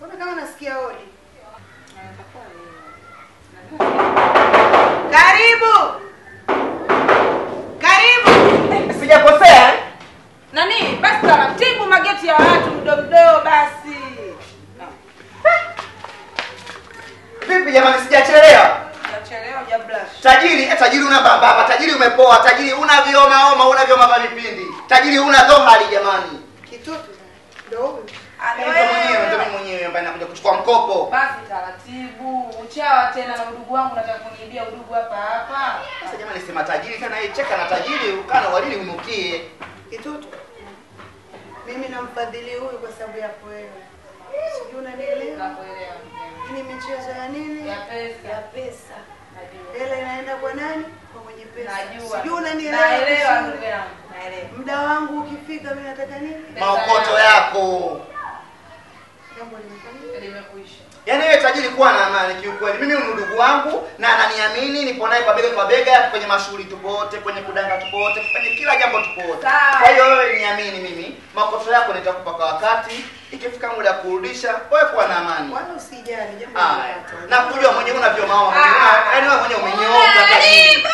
Mbona kama nasikia hodi? Karibu. Karibu. Sijakosea? Nani? Basi taratibu mageti ya watu mdomdoo basi. Vipi jamani, sijachelewa? Sijachelewa hujablush. Tajiri, tajiri una baba, tajiri umepoa, tajiri una vioma oma, una vioma vya vipindi. Tajiri una dhohari jamani. Kitutu ndio huyu. Ndio mimi mwenyewe ambaye nakuja kuchukua mkopo. Basi taratibu, uchawa tena na udugu wangu nataka kuniibia udugu hapa hapa. Sasa jamani, sema tajiri tena yeye cheka na tajiri ukana walili unukie. Kitutu. Mimi namfadhili huyu kwa sababu yako wewe. Sijui unanielewa? Nakuelewa. Ni michezo ya nini? Ya pesa. Ya pesa. Najua. Hela inaenda kwa nani? Kwa mwenye pesa. Najua. Sijui unanielewa? Naelewa ndugu yangu. Naelewa. Muda wangu ukifika mimi nataka nini? Maokoto yako. Jambo limefanyika. Limekuisha. Yaani wewe tajiri kuwa na amani kiukweli. Mimi ni ndugu wangu na ananiamini, nipo naye kwa bega kwa bega, kwenye mashughuli tupo wote, kwenye kudanga tupo wote, kwenye kila jambo tupo wote. Kwa hiyo wewe niamini mimi, makosa yako nitakupa kwa wakati, ikifika muda kurudisha, wewe kuwa na amani. Wala usijali jambo. Na kujua mwenyewe una vyoma wao. Yaani wewe mwenyewe umenyooka tajiri.